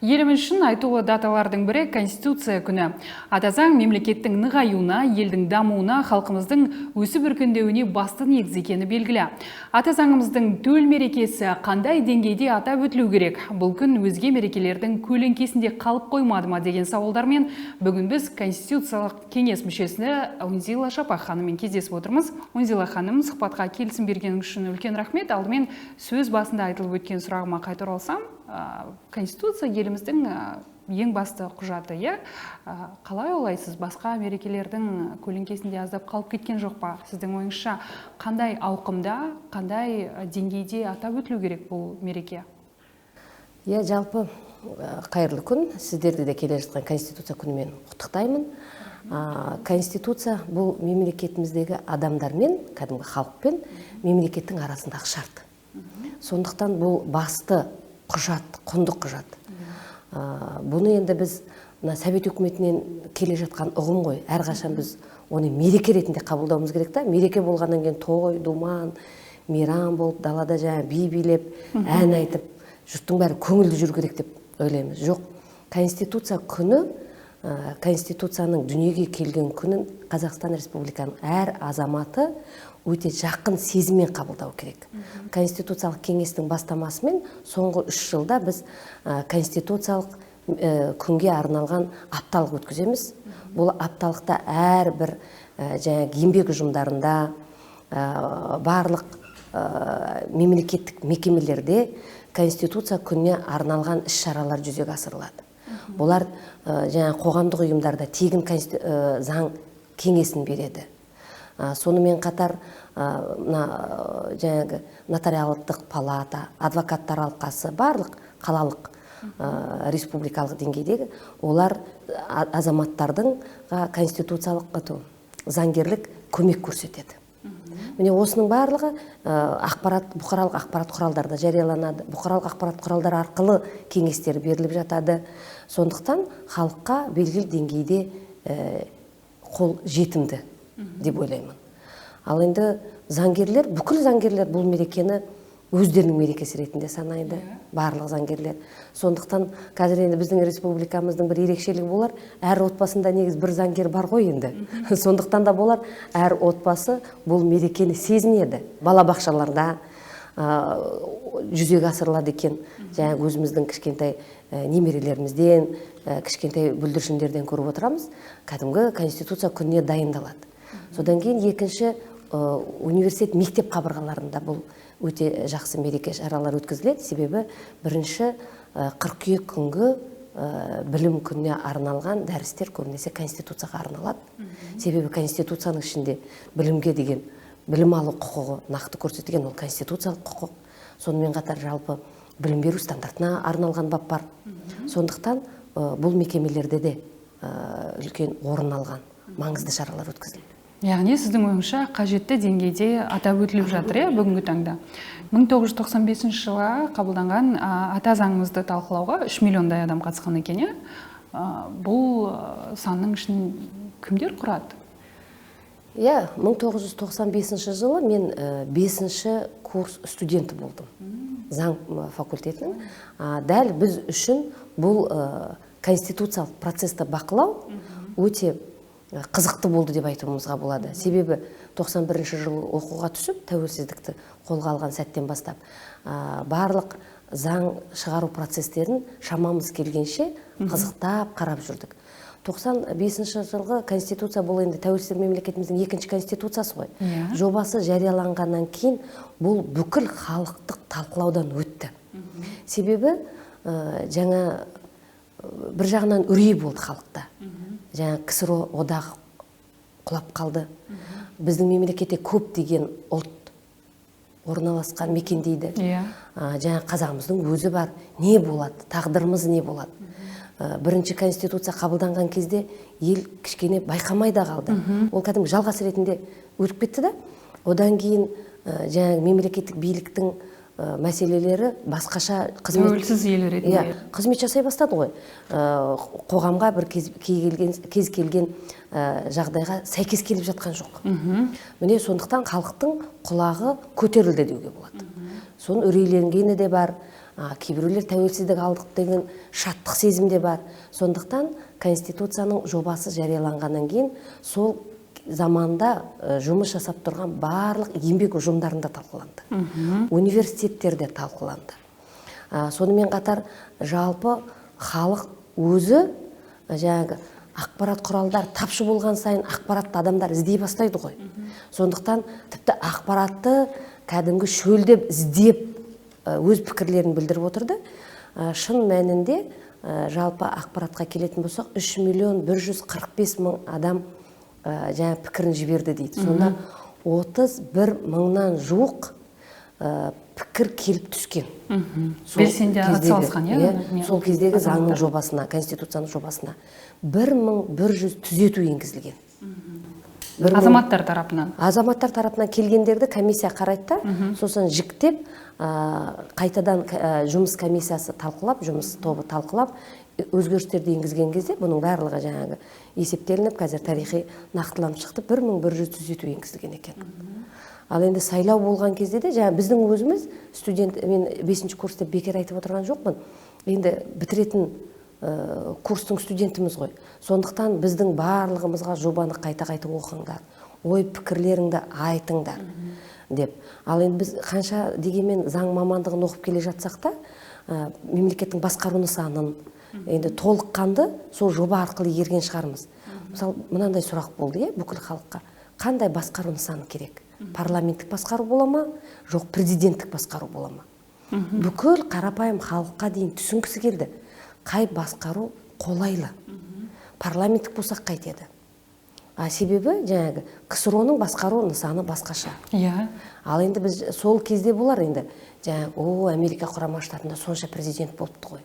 Еліміз үшін айтулы даталардың бірі – Конституция күні. Ата заң мемлекеттің нығаюына, елдің дамуына, халқымыздың өсіп өркендеуіне басты негіз екені белгілі. Ата заңымыздың төл мерекесі қандай деңгейде атап өтілу керек? Бұл күн өзге мерекелердің көлеңкесінде қалып қоймады ма деген сауалдармен бүгін біз Конституциялық кеңес мүшесіне Үнзила Шапақ ханыммен кездесіп отырмыз. Үнзила ханым, сұхбатқа келісім бергеніңіз үшін үлкен рахмет. Алдымен сөз басында айтылып өткен сұрағыма қайта оралсам, Конституция еліміздің ең басты құжаты, иә? Қалай ойлайсыз, басқа мерекелердің көлеңкесінде аздап қалып кеткен жоқ па? Сіздің ойыңызша, қандай ауқымда, қандай деңгейде атап өтілу керек бұл мереке? Иә, жалпы, қайырлы күн! Сіздерді де келе жатқан Конституция күнімен құттықтаймын. Конституция – бұл мемлекетіміздегі адамдармен, кәдімгі халықпен мемлекеттің арасындағы шарт. Сондықтан бұл басты құжат, құнды құжат. Бұны енді біз мына Совет үкіметінен келе жатқан ұғым ғой, әрқашан біз оны мереке ретінде қабылдауымыз керек та. Мереке болғаннан кейін той думан мейрам болып, далада жаңа би билеп, ән айтып, жұрттың бәрі көңілді жүру керек деп ойлаймыз. Жоқ, Конституция күні, Конституцияның дүниеге келген күнін Қазақстан Республиканың әр азаматы өте жақын сезіммен қабылдау керек. Конституциялық кеңестің бастамасымен соңғы 3 жылда біз конституциялық күнге арналған апталық өткіземіз. Бұл апталықта әрбір жаңағы еңбек ұжымдарында, барлық мемлекеттік мекемелерде Конституция күніне арналған іс шаралар жүзеге асырылады. Бұлар жаңағы қоғамдық ұйымдарда тегін заң кеңесін береді. Сонымен қатар мына жаңағы нотариалдық палата, адвокаттар алқасы, барлық қалалық, республикалық деңгейдегі олар азаматтардың конституциялық заңгерлік көмек көрсетеді. Міне, осының барлығы ақпарат, бұқаралық ақпарат құралдарда жарияланады, бұқаралық ақпарат құралдары арқылы кеңестер беріліп жатады. Сондықтан халыққа белгілі деңгейде қол жетімді деп ойлаймын. Ал енді заңгерлер, бүкіл заңгерлер бұл мерекені өздерінің мерекесі ретінде санайды, барлық заңгерлер. Сондықтан қазір енді біздің республикамыздың бір ерекшелігі болар, әр отбасында негізі бір заңгер бар ғой енді. Сондықтан да болар, әр отбасы бұл мерекені сезінеді. Балабақшаларда жүзеге асырылады екен. Жаңағы өзіміздің кішкентай немерелерімізден, кішкентай бүлдіршіндерден көріп отырамыз, кәдімгі Конституция күніне дайындалады. Содан кейін екінші, университет, мектеп қабырғаларында бұл өте жақсы мереке шаралар өткізіледі. Себебі бірінші қыркүйек күнгі білім күніне арналған дәрістер көбінесе Конституцияға арналады. Себебі Конституцияның ішінде білімге деген, білім алу құқығы нақты көрсетілген, ол конституциялық құқық. Сонымен қатар жалпы білім беру стандартына арналған бап бар. Сондықтан бұл мекемелерде де үлкен орын алған маңызды шаралар өткізіледі. Яғни сіздің ойыңызша, қажетті деңгейде атап өтіліп жатыр, иә, бүгінгі таңда? 1995 жылы қабылданған ата заңымызды талқылауға 3 миллиондай адам қатысқан екен, иә? Бұл санның ішін кімдер құрады? Иә, 1995 жылы мен бесінші курс студенті болдым заң факультетінің. Дәл біз үшін бұл конституциялық процесті бақылау өте қызықты болды деп айтуымызға болады. Себебі 91 жылы оқуға түсіп, тәуелсіздікті қолға алған сәттен бастап барлық заң шығару процестерін шамамыз келгенше қызықтап қарап жүрдік. 95 жылғы Конституция, бұл енді тәуелсіз мемлекетіміздің екінші конституциясы ғой. Жобасы жарияланғаннан кейін бұл бүкіл халықтық талқылаудан өтті. Себебі жаңа бір жағынан үрей болды халықта. Жаңа КСРО одағы құлап қалды, біздің мемлекетте көптеген ұлт орналасқан, мекендейді. Жаңа қазағымыздың өзі бар. Не болады, тағдырымыз не болады? Бірінші конституция қабылданған кезде ел кішкене байқамай да қалды, ол кәдімгі жалғас ретінде өтіп кетті да. Одан кейін жаңағы мемлекеттік биліктің мәселелері басқаша қызмет Тәуелсіз ел ретінде. Иә, қызмет жасай бастады ғой. Қоғамға бір кез, кей келген, кез келген жағдайға сәйкес келіп жатқан жоқ. Міне, сондықтан халықтың құлағы көтерілді деуге болады. Соның үрейленгені де бар. Кейбіреулер тәуелсіздік алдық деген шаттық сезімде бар. Сондықтан Конституцияның жобасы жарияланғаннан кейін сол заманда жұмыс жасап тұрған барлық еңбек ұжымдарында талқыланды, университеттерде талқыланды. Сонымен қатар жалпы халық өзі, жаңағы ақпарат құралдары тапшы болған сайын ақпаратты адамдар іздей бастайды ғой. Сондықтан тіпті ақпаратты кәдімгі шөлдеп іздеп, өз пікірлерін білдіріп отырды. Шын мәнінде, жалпы ақпаратқа келетін болсақ, 3 миллион 145 мың адам жаңа пікірін жіберді дейді. Сонда 31 мыңнан жуық пікір келіп түскен. Белсенді атсалысқан, иә? Сол кездегі заңның жобасына, Конституцияның жобасына 1100 түзету енгізілген. Азаматтар тарапынан. Азаматтар тарапынан келгендерді комиссия қарайды да, сосын жіктеп, қайтадан жұмыс комиссиясы талқылап, жұмыс тобы талқылап, өзгерістерді енгізген кезде бұның барлығы жаңағы есептелініп, қазір тарихи нақтыланып шықты, 1100 түзету енгізілген екен. Ал енді сайлау болған кезде де жаңа біздің өзіміз студент, мен 5 курс деп бекер айтып отырған жоқпын. Енді бітіретін курстың студентіміз ғой. Сондықтан біздің барлығымызға жобаны қайта-қайта оқыңдар, ой пікірлеріңді айтыңдар деп. Ал енді біз қанша дегенмен заң мамандығын оқып келе жатсақ та, мемлекеттің басқару нысанын енді толыққанды сол жоба арқылы игерген шығармыз. Мысалы, мынандай сұрақ болды, бүкіл халыққа. Қандай басқару нысаны керек? Парламенттік басқару бола ма? Жоқ, президенттік басқару бола ма? Бүкіл қарапайым халыққа дейін түсінгісі келді. Қай басқару қолайлы? Парламенттік болсақ қайтеді? Себебі жаңағы КСРО-ның басқару нысаны басқаша. Ал енді біз сол кезде болар енді жаңағы, Америка Құрама Штатында сонша президент болыпты ғой.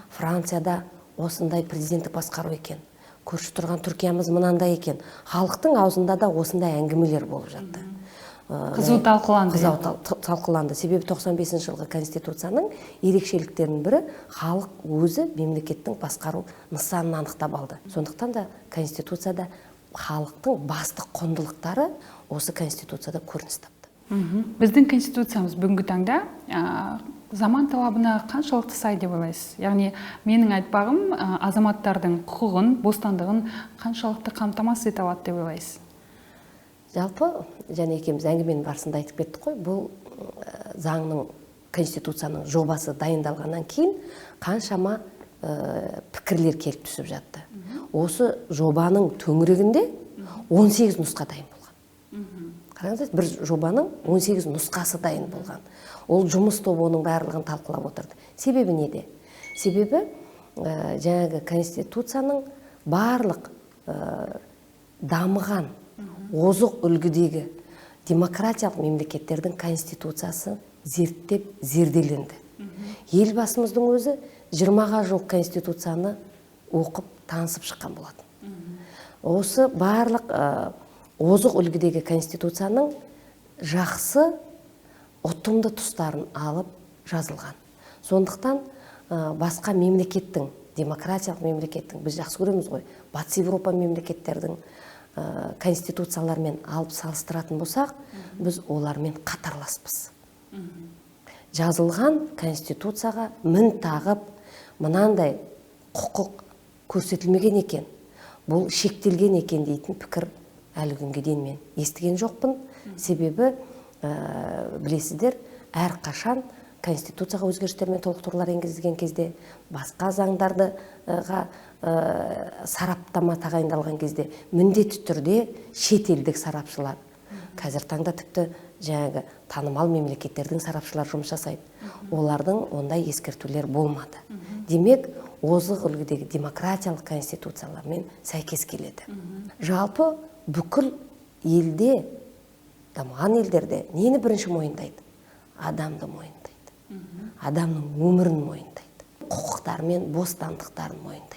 Францияда осындай президенттік басқару екен. Көрші тұрған Түркиямыз мынандай екен. Халықтың аузында да осындай әңгімелер болып жатты. Қызу талқыланды. Қызу талқыланды. Себебі 95 жылғы Конституцияның ерекшеліктерінің бірі халық өзі мемлекеттің басқару нысанын анықтап алды. Сондықтан да Конституцияда халықтың басты құндылықтары осы Конституцияда көрініс тапты. Біздің Конституциямыз бүгінгі таңда заман талабына қаншалықты сай деп ойлайсыз? Яғни менің айтпағым, азаматтардың құқығын, бостандығын қаншалықты қамтамасыз ете алады деп ойлайсыз? Жалпы, және екеуміз әңгіменің барысында айтып кеттік қой, бұл заңның, Конституцияның жобасы дайындалғаннан кейін қаншама пікірлер келіп түсіп жатты. Осы жобаның төңірегінде 18 нұсқа дайын болған. Қараңыздар, бір жобаның 18 нұсқасы дайын болған. Ол жұмыс тобы оның барлығын талқылап отырды. Себебі неде? Себебі жаңағы Конституцияның барлық дамыған озық үлгідегі демократиялық мемлекеттердің конституциясы зерттеп зерделенді. Елбасымыздың өзі 20-ға жуық конституцияны оқып танысып шыққан болатын. Осы барлық озық үлгідегі конституцияның жақсы ұтымды тұстарын алып жазылған. Сондықтан басқа мемлекеттің, демократиялық мемлекеттің, біз жақсы көреміз ғой, Батыс Еуропа мемлекеттердің конституциялармен алып салыстыратын болсақ, біз олармен қатарласпыз. Жазылған конституцияға мін тағып, мынандай құқық көрсетілмеген екен, бұл шектелген екен дейтін пікір әлі күнге дейін мен естіген жоқпын. Себебі, білесіздер, әрқашан конституцияға өзгерістер мен толықтырулар енгізілген кезде, басқа заңдарға сараптама тағайындалған кезде міндетті түрде шетелдік сарапшылар, қазір таңда тіпті жаңағы танымал мемлекеттердің сарапшылары жұмыс жасайды. Олардың ондай ескертулер болмады. Демек, озық үлгідегі демократиялық конституциялармен сәйкес келеді. Жалпы бүкіл елде, дамыған елдерде нені бірінші мойындайды? Адамды мойындайды. Адамның өмірін мойындайды. Құқықтары мен бостандықтарын мойындайды.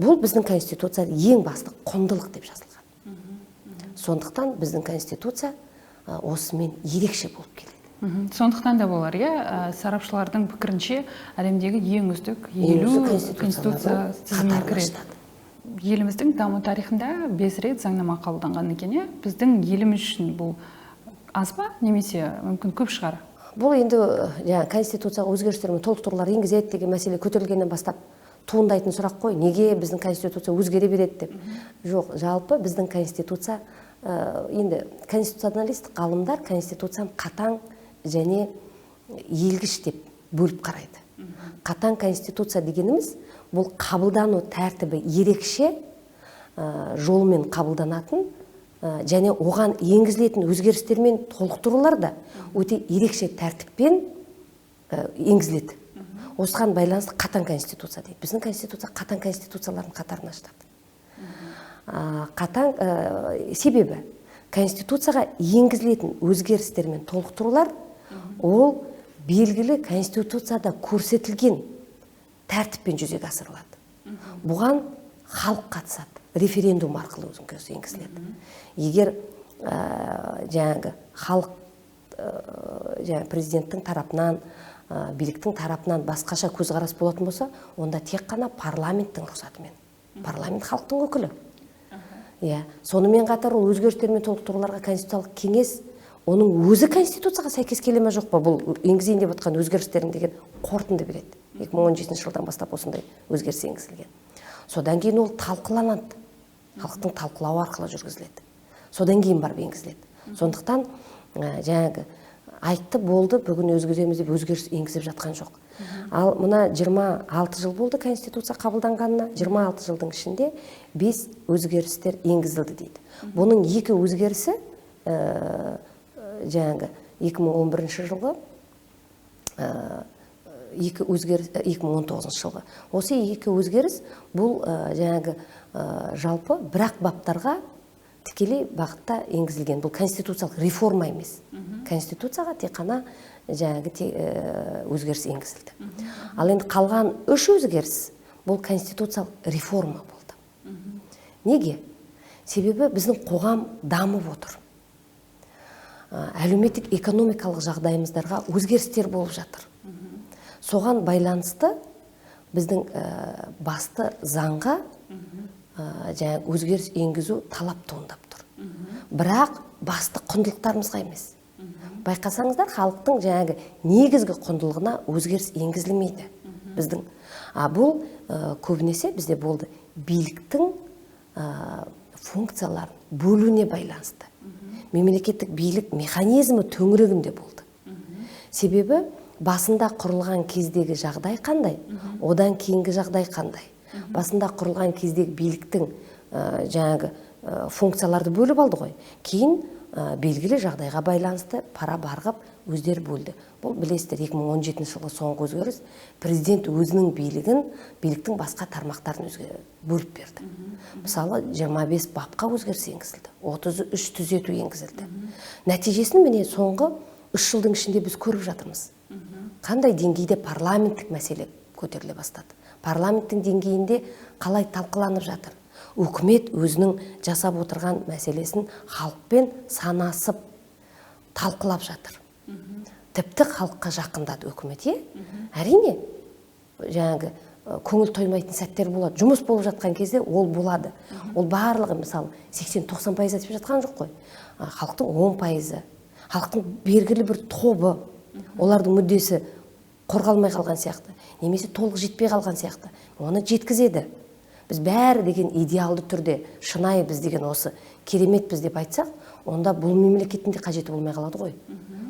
Бұл біздің конституцияда ең басты құндылық деп жазылған. Сондықтан біздің конституция осымен ерекше болып келеді. Сондықтан да болар, иә, сарапшылардың пікірінше әлемдегі ең үздік 50 конституция тізіміне кіреді. Еліміздің даму тарихында 5 рет заңнама қабылданған екен, иә? Біздің еліміз үшін бұл аз ба, немесе мүмкін көп шығар? Бұл енді жаңа конституцияға өзгерістер мен толықтырулар енгізеді деген мәселе көтерілгеннен бастап туындайтын сұрақ қой. Неге біздің конституция өзгере береді деп. Жоқ, жалпы біздің конституция, енді конституционалист ғалымдар конституцияны қатаң және иілгіш деп бөліп қарайды. Қатаң конституция дегеніміз бұл қабылдану тәртібі ерекше жолмен қабылданатын және оған енгізілетін өзгерістер мен толықтырулар да өте ерекше тәртіппен енгізіледі. Осыған байланысты қатаң конституция дейді. Біздің конституция қатаң конституциялардың қатарына жатады. Қатаң себебі конституцияға енгізілетін өзгерістер мен толықтырулар ол белгілі конституцияда көрсетілген тәртіппен жүзеге асырылады. Бұған халық қатысады, референдум арқылы өзгеріс енгізіледі. Егер жаңағы халық, жаңағы президенттің тарапынан, биліктің тарапынан басқаша көзқарас болатын болса, онда тек қана парламенттің рұқсатымен. Парламент халықтың өкілі. Иә, сонымен қатар ол өзгерістер мен толықтыруларға конституциялық кеңес оның өзі конституцияға сәйкес келе ме жоқ па, бұл енгізейін деп отқан өзгерістерің деген қорытынды береді. 2017 жылдан бастап осындай өзгеріс енгізілген. Содан кейін ол талқыланады. Халықтың талқылауы арқылы жүргізіледі. Содан кейін барып енгізіледі. Сондықтан жаңағы айтты болды, бүгін өзгереміз деп өзгеріс енгізіп жатқан жоқ. Ал мына 26 жыл болды конституция қабылданғанына, 26 жылдың ішінде 5 өзгерістер енгізілді дейді. Бұның екі өзгерісі жаңағы 2011 жылғы, екі өзгеріс 2019 жылғы. Осы екі өзгеріс бұл жаңағы жалпы бірақ баптарға тікелей бағытта енгізілген. Бұл конституциялық реформа емес. Конституцияға тек қана жаңағы өзгеріс енгізілді. Ал енді қалған үш өзгеріс бұл конституциялық реформа болды. Неге? Себебі біздің қоғам дамып отыр. Әлеуметтік экономикалық жағдайымыздарға өзгерістер болып жатыр. Соған байланысты біздің басты заңға жаңағы өзгеріс енгізу талап туындап тұр. Бірақ басты құндылықтарымызға емес. Байқасаңыздар, халықтың жаңағы негізгі құндылығына өзгеріс енгізілмейді біздің. А бұл көбінесе бізде болды биліктің функцияларын бөлуіне байланысты. Мемлекеттік билік механизмі төңірегінде болды. Себебі басында құрылған кездегі жағдай қандай, одан кейінгі жағдай қандай. Басында құрылған кездегі биліктің жаңағы функцияларды бөліп алды ғой. Кейін белгілі жағдайға байланысты пара барғып өздері бөлді. Бұл білесіздер, 2017 жылғы соңғы өзгеріс, президент өзінің билігін, биліктің басқа тармақтарын өзге бөліп берді. Мысалы, 25 бапқа өзгеріс енгізілді, 33 түзету енгізілді. Нәтижесін міне соңғы 3 жылдың ішінде біз көріп жатырмыз. Қандай деңгейде парламенттік мәселе көтеріле бастады? Парламенттің деңгейінде қалай талқыланып жатыр? Үкімет өзінің жасап отырған мәселесін халықпен санасып талқылап жатыр. Тіпті халыққа жақындады үкімет, е? Әрине, жаңағы көңіл тоймайтын сәттер болады. Жұмыс болып жатқан кезде ол болады. Ол барлығы, мысалы, 80-90% айтып жатқан жоқ қой. Халықтың 10%, халықтың белгілі бір тобы, олардың мүддесі қорғалмай қалған сияқты, немесе толық жетпей қалған сияқты. Оны жеткізеді. Біз бәрі деген идеалды түрде шынайы біз деген осы кереметпіз деп айтсақ, онда бұл мемлекеттің де қажеті болмай қалады ғой.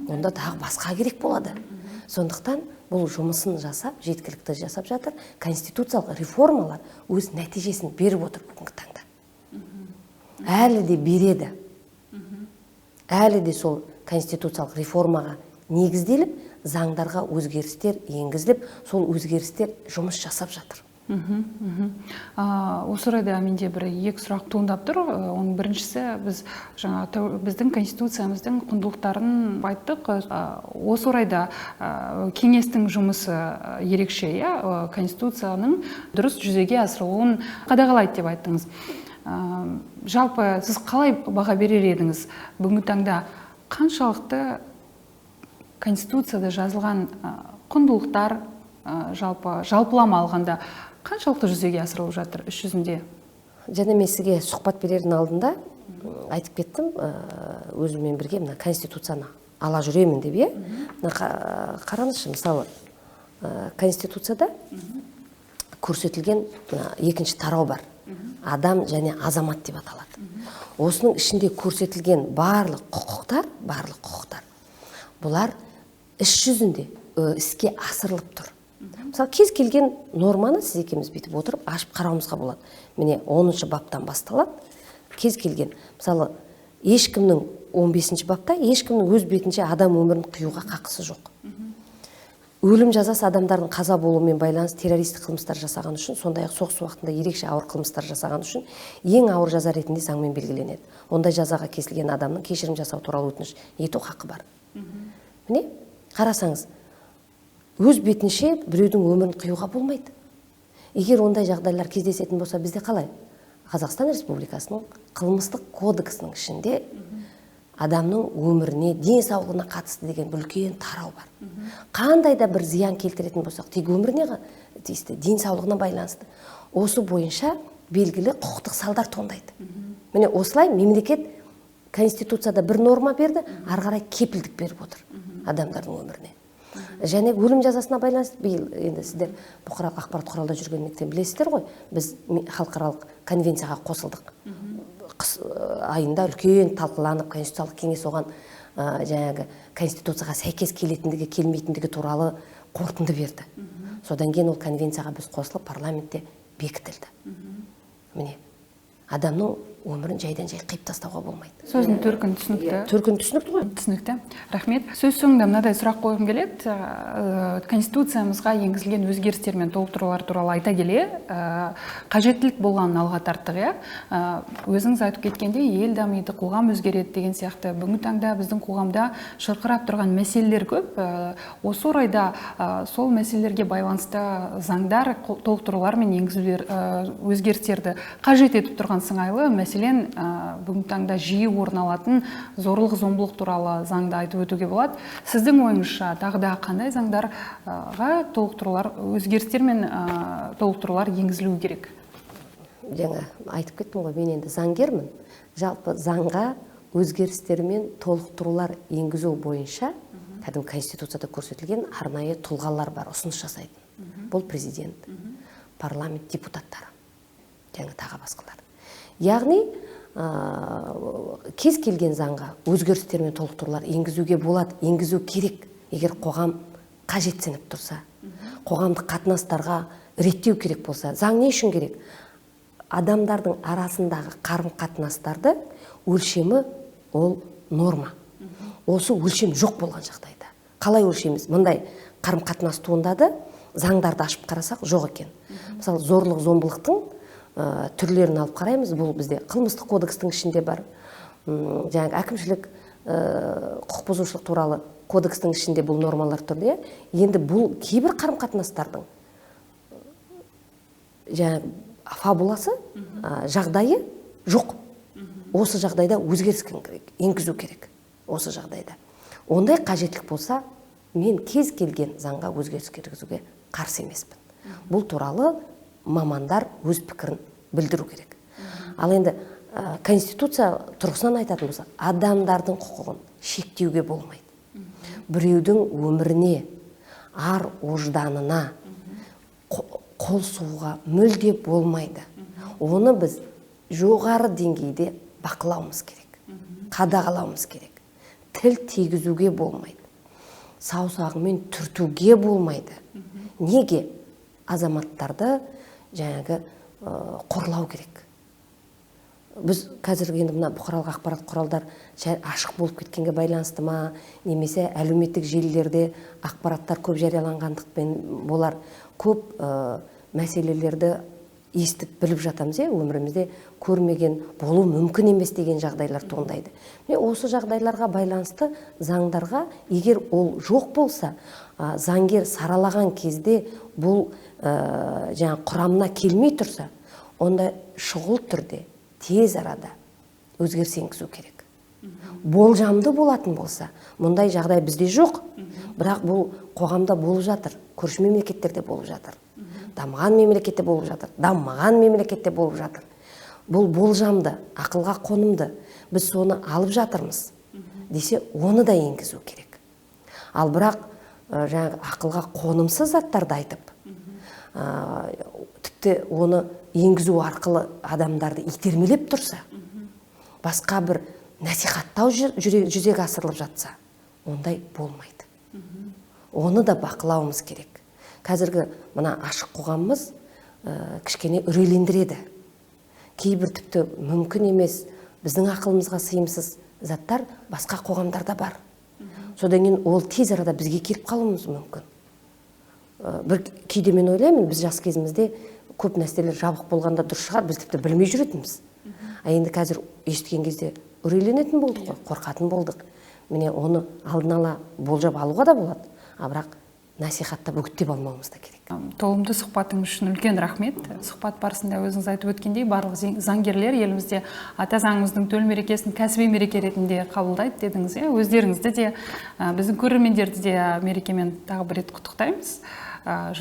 Онда тағы басқа керек болады. Сондықтан бұл жұмысын жасап, жеткілікті жасап жатыр. Конституциялық реформалар өз нәтижесін беріп отыр бүгінгі таңда. Әлі де береді. Әлі де сол конституциялық реформаға негізделіп, заңдарға өзгерістер енгізіліп, сол өзгерістер жұмыс жасап жатыр. Осы орайда менде бір екі сұрақ туындап тұр. Оның біріншісі, біз жаңа біздің конституциямыздың құндылықтарын айттық. Осы орайда кеңестің жұмысы ерекше, иә? Конституцияның дұрыс жүзеге асырылуын қадағалайды деп айттыңыз. Жалпы сіз қалай баға берер едіңіз? Бүгінгі таңда қаншалықты конституцияда жазылған құндылықтар, жалпы жалпылама алғанда қаншалықты жүзеге асырылып жатыр іс жүзінде? Және мен сізге сұхбат берердің алдында айтып кеттім, өзіммен бірге мына конституцияны ала жүремін деп, иә. Қараңызшы, мысалы, Конституцияда көрсетілген мына екінші тарау бар. Адам және азамат деп аталады. Осының ішінде көрсетілген барлық құқықтар, бұлар іс жүзінде іске асырылып тұр. Мысалы, кез келген норманы сіз екеуміз бүйтіп отырып ашып қарауымызға болады. Міне, 10 баптан басталады. Кез келген, мысалы, ешкімнің 15 бапта ешкімнің өз бетінше адам өмірін қиюға қақысы жоқ. Өлім жазасы адамдардың қаза болуымен байланысты террористік қылмыстар жасаған үшін, сондай-ақ соғыс уақытында ерекше ауыр қылмыстар жасаған үшін ең ауыр жаза ретінде заңмен белгіленеді. Ондай жазаға кесілген адамның кешірім жасау туралы өтініш ету хақы бар. Міне, қарасаңыз, өз бетінше біреудің өмірін қиюға болмайды. Егер ондай жағдайлар кездесетін болса, бізде қалай? Қазақстан Республикасының қылмыстық кодексінің ішінде адамның өміріне, денсаулығына қатысты деген бір үлкен тарау бар. Қандай да бір зиян келтіретін болсақ, тек өміріне тиісті, денсаулығына байланысты. Осы бойынша белгілі құқықтық салдар туындайды. Міне, осылай мемлекет Конституцияда бір норма берді, ары қарай кепілдік беріп отыр адамдардың өміріне. Және өлім жазасына байланысты биыл енді сіздер бұқаралық ақпарат құралда жүргендіктен білесіздер ғой, біз халықаралық конвенцияға қосылдық. Қыс айында үлкен талқыланып, Конституциялық кеңес оған жаңағы Конституцияға сәйкес келетіндігі, келмейтіндігі туралы қорытынды берді. Содан кейін ол конвенцияға біз қосылып, парламентте бекітілді. Міне, адамның өмірін жайдан-жай қиып тастауға болмайды. Сөздің төркіні түсінікті. Төркіні түсінікті ғой. Түсінікті. Рахмет. Сөз соңында мынадай сұрақ қойғым келеді. Конституциямызға енгізілген өзгерістер мен толықтырулар туралы айта келе, қажеттілік болғанын алға тарттық, иә. Өзіңіз айтып кеткендей, ел дамиды, қоғам өзгереді деген сияқты. Бүгінгі таңда біздің қоғамда шырқырап тұрған мәселелер көп. Осы орайда сол мәселелерге байланысты заңдар, толықтырулар мен енгізулер, өзгерістерді қажет етіп тұрған сыңайлы. Мәселен, бүгінгі таңда жиі орын алатын зорлық, зомбылық туралы заңды айтып өтуге болады. Сіздің ойыңызша, тағы да қандай заңдарға толықтырулар, өзгерістер мен толықтырулар енгізілуі керек? Жаңа айтып кеттім ғой, мен енді заңгермін. Жалпы заңға өзгерістер мен толықтырулар енгізу бойынша кәдімгі Конституцияда көрсетілген арнайы тұлғалар бар, ұсыныс жасайтын. Бұл президент, парламент депутаттары, және тағы басқалар. Яғни, кез келген заңға өзгерістер мен толықтырулар енгізуге болады, енгізу керек, егер қоғам қажетсініп тұрса, қоғамдық қатынастарға реттеу керек болса. Заң не үшін керек? Адамдардың арасындағы қарым-қатынастарды өлшемі ол норма. Осы өлшем жоқ болған жағдайда қалай өлшейміз? Мындай қарым-қатынас туындады, заңдарды ашып қарасақ, жоқ екен. Мысалы, зорлық, зомбылықтың түрлерін алып қараймыз. Бұл бізде қылмыстық кодекстің ішінде бар, жаңағы әкімшілік құқық бұзушылық туралы кодекстің ішінде бұл нормалар тұр, иә. Енді бұл кейбір қарым-қатынастардың жаңағы фабуласы, жағдайы жоқ. Осы жағдайда өзгеріс керек, енгізу керек. Осы жағдайда ондай қажеттілік болса, мен кез келген заңға өзгеріс кіргізуге қарсы емеспін. Бұл туралы мамандар өз пікірін білдіру керек. Ал енді Конституция тұрғысынан айтатын болсақ, адамдардың құқығын шектеуге болмайды. Біреудің өміріне, ар ожданына қол сұғуға мүлде болмайды. Оны біз жоғары деңгейде бақылауымыз керек, қадағалауымыз керек. Тіл тигізуге болмайды, саусағымен түртуге болмайды. Неге? Азаматтарды жаңағы қорлау керек. Біз қазір енді мына бұқаралық ақпарат құралдар ашық болып кеткенге байланысты ма, немесе әлеуметтік желілерде ақпараттар көп жарияланғандықпен болар, көп мәселелерді естіп біліп жатамыз, өмірімізде көрмеген болу мүмкін емес деген жағдайлар туындайды. Міне, осы жағдайларға байланысты заңдарға, егер ол жоқ болса, заңгер саралаған кезде бұл жаңа құрамына келмей тұрса, онда шұғыл түрде тез арада өзгеріс енгізу керек. Болжамды болатын болса, мұндай жағдай бізде жоқ, бірақ бұл қоғамда болып жатыр, көрші мемлекеттерде болып жатыр, дамыған мемлекетте болып жатыр, дамымаған мемлекетте болып жатыр. Бұл болжамды, ақылға қонымды, біз соны алып жатырмыз. десе, оны да енгізу керек. Ал бірақ жаңағы ақылға қонымсыз заттарды айтып, тіпті оны енгізу арқылы адамдарды итермелеп тұрса, басқа бір насихаттау жүзеге асырылып жатса, ондай болмайды. Оны да бақылауымыз керек. Қазіргі мына ашық қоғамымыз кішкене үрейлендіреді. Кейбір тіпті мүмкін емес, біздің ақылымызға сыйымсыз заттар басқа қоғамдарда бар. Содан кейін ол тез арада бізге келіп қалуымыз мүмкін. Бір кейде мен ойлаймын, біз жас кезімізде көп нәрселер жабық болғанда дұрыс шығар, біз тіпті білмей жүретінбіз. А енді қазір естіген кезде үрейленетін болдық қой, қорқатын болдық. Міне, оны алдын ала болжап алуға да болады, а бірақ насихаттап үгіттеп алмауымыз да керек. Толымды сұхбатыңыз үшін үлкен рахмет. Сұхбат барысында өзіңіз айтып өткендей, барлық заңгерлер елімізде ата заңымыздың төл мерекесін кәсіби мереке ретінде қабылдайды дедіңіз, иә? Өздеріңізді де, біздің көрермендерді де мерекемен тағы бір рет құттықтаймыз.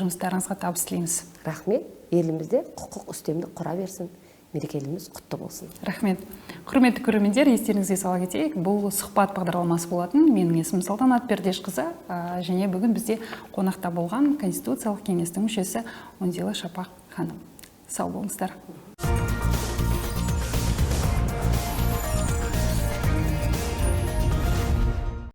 Жұмыстарыңызға табыс тілейміз. Рахмет. Елімізде құқық үстемдік құра берсін. Мерекелеріміз құтты болсын. Рахмет. Құрметті көрермендер, естеріңізге сала кетейік, бұл сұхбат бағдарламасы болатын. Менің есімім Салтанат Пердешқызы, және бүгін бізде қонақта болған Конституциялық кеңестің мүшесі Үнзила Шапақ ханым. Сау болыңыздар.